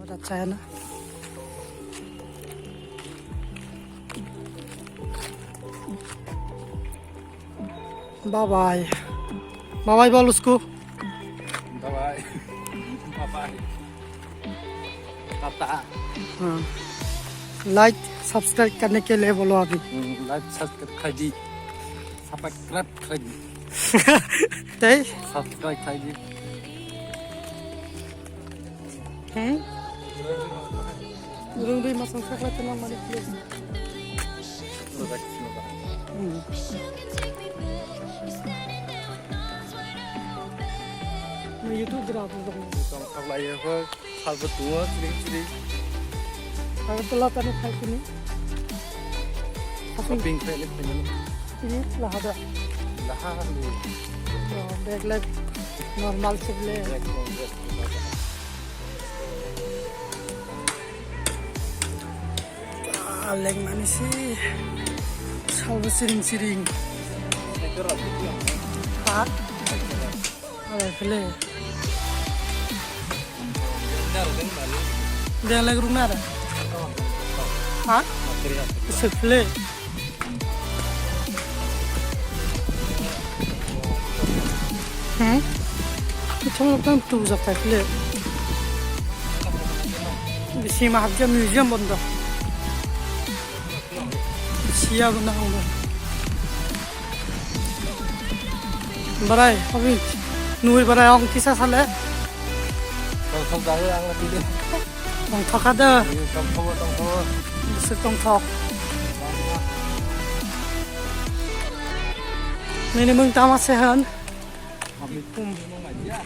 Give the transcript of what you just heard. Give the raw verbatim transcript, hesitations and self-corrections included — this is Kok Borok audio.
Chayana. Bye bye. Bye bye bol usko. Bye bye. Bye bye. Tata. हाँ। Like, subscribe करने के लिए बोलो अभी। Hmm, like, subscribe khai di. Subscribe khai di. Tei? Subscribe khai di. Hmm? Rung dui masang sakla tenang mani please. Hmm. Mo YouTube gra ko dong. Tong saklai ya ko, salbo tuwa, chiri chiri. Agartala tani khai kini. Shopping khai le kini. Ini lahada. Lahada. Oh, bag lag normal se bele. Bag normal. Aleng mani si. Salbo siring siring. Ha? Aleng pele. Dia lagi rumah ada. Ha? Sefle. Hmm? Itu kan tu zakat le. Bisi mahal dia museum bondo. Siya guna guna. Barai, obi nui barai ong kisa sale. Tongthok dai ang lagi deh. Tongthok ada. Iya, tongthok, tongthok. Bisa tongthok. Nini mung tama sehan. Kami pun belum aja.